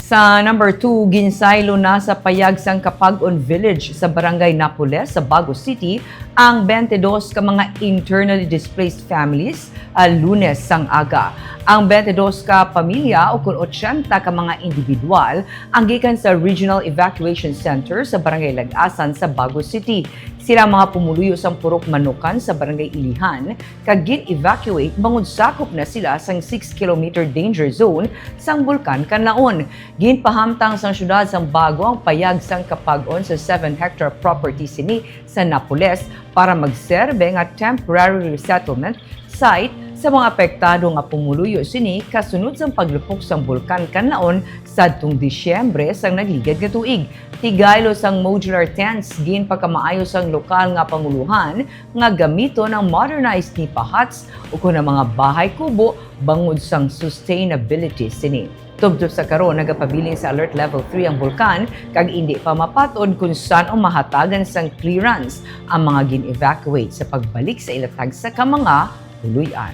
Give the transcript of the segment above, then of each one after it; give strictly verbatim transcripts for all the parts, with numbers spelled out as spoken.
Sa number two, ginsaylo na sa payag sang Capag-on Village sa Barangay Napoles sa Bago City ang twenty-dos ka mga internally displaced families, ah, Lunes sang aga. Ang twenty-dos ka pamilya, o kon ochenta ka mga individual, ang gikan sa Regional Evacuation Center sa Barangay Lag-asan sa Bago City. Sila mga pumuluyo sang Purok Manukan sa Barangay Ilihan, kag gin-evacuate bangod sakop na sila sang six kilometer danger zone sang Bulkan Kanlaon. Ginpahamtang sang siyudad sang Bago ang payag sang Capag-on sa seven hectare property sini sa Napoles para magserbe nga temporary resettlement site sa mga apektado nga pumuluyo sini kasunod sang paglupok sang Bulkan Kanlaon sadtong Disyembre sang nagligad nga tuig. Tigaylo sang modular tents ginpakamaayo sang lokal nga panguluhan nga gamiton ang modernized nipa huts ukon ang mga bahay kubo bangod sang sustainability sini. Tubtob sa karon, nagapabilin sa Alert Level three ang Bulkan, kag indi pa mapat-od kon san-o mahatagan sang clearance ang mga gin-evacuate sa pagbalik sa ila tagsa ka mga puloy-an.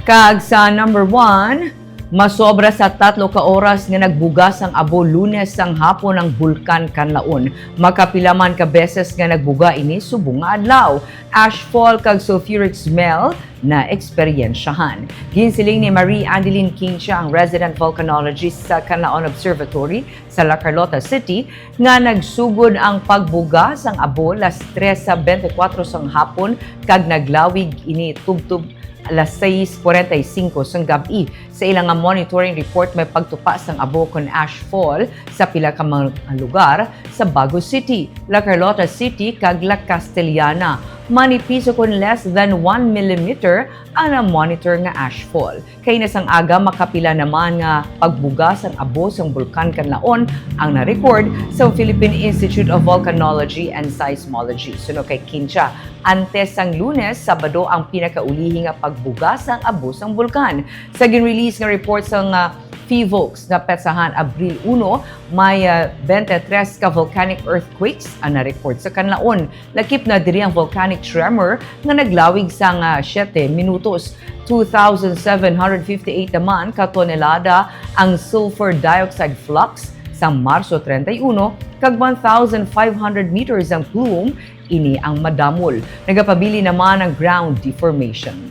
Kag sa number one, masobra sa tatlo ka oras nga nagbuga sang abo Lunes sang hapon ang Bulkan Kanlaon. Makapila man ka beses nga nagbuga ini subong nga adlaw. Ashfall kag sulfuric smell na eksperyensyahan. Ginsiling ni Marie Adeline Quincha, ang resident volcanologist sa Kanlaon Observatory sa La Carlota City, nga nagsugod ang pagbuga sang abo las tres sa twenty-four sang hapon kag naglawig ini tubtob alas sais cuarenta y cinco sang gab-i. Sa ila nga monitoring report, may pagtupa sang abo kon ashfall sa pila ka mga lugar sa Bago City, La Carlota City, kag La Castellana. Manipis kon less than one millimeter ang na-monitor nga ashfall. Kaina sang aga, makapila naman nga pagbuga sang abo sang Bulkan Kanlaon ang na-record sa Philippine Institute of Volcanology and Seismology. Suno kay Quincha, antes sang Lunes, Sabado ang pinakaulihi nga pagbuga sang abo sang bulkan. Sa gin-release nga report sang, ah, PHIVOLCS nga petsahan Abril uno, may, ah, twenty-three ka volcanic earthquakes ang na-record sa Kanlaon. Lakip na diri ang volcanic tremor nga naglawig sang, ah, siete minutos. Two thousand seven hundred fifty-eight naman ka tonelada ang sulfur dioxide flux sa Marso treinta y uno, kag one thousand five hundred meters ang plume, ini ang madamol. Nagapabilin naman ang ground deformation.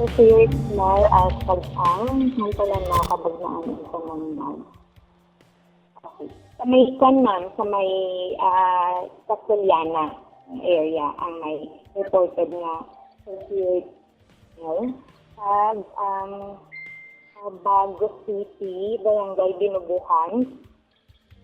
So, here is small as pag-ang, sample ang mga kabagnaan sa Manila. Okay. Sa may kwan, ma'am, sa may, ah, Castellana area ang may reported nga sulfuric smell. Kag, um, sa Bago City, Barangay Binubuhan,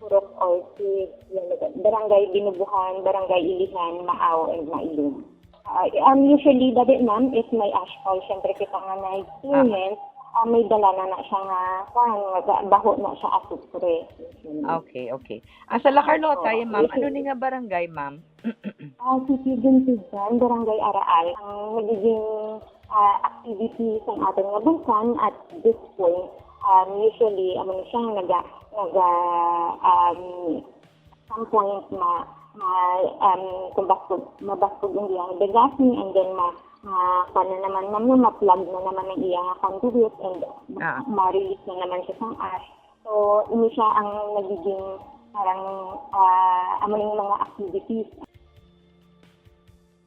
Purok Orchid, yan, Barangay Binubuhan, Barangay Ilihan, Maaw, and Mailum. Ah, um, usually, dali, ma'am, if may ashfall, syempre kita nga na-experience, ah, may dala na na siya nga, kwan, nga ga-, baho na siya asupre. Okay, okay. Ah, sa La Carlota, oh, eh, ma'am, ano ni nga barangay, ma'am? Ah, City Gintigan, Barangay Araal. Ang nagiging, ah, activity sa aton nga bulkan at this point, um, usually, amo na siya, naga-, naga-, um, some point ma, ma, um, kung baskog, mabaskog ang iyang degasi, and then ma, ma, kuwan na naman, ma'am, no, ma-plug na naman ang iyang conduit, and ma-release na naman siya sang ash. So, ini siya ang nagiging parang, ah, amo ning mga activities.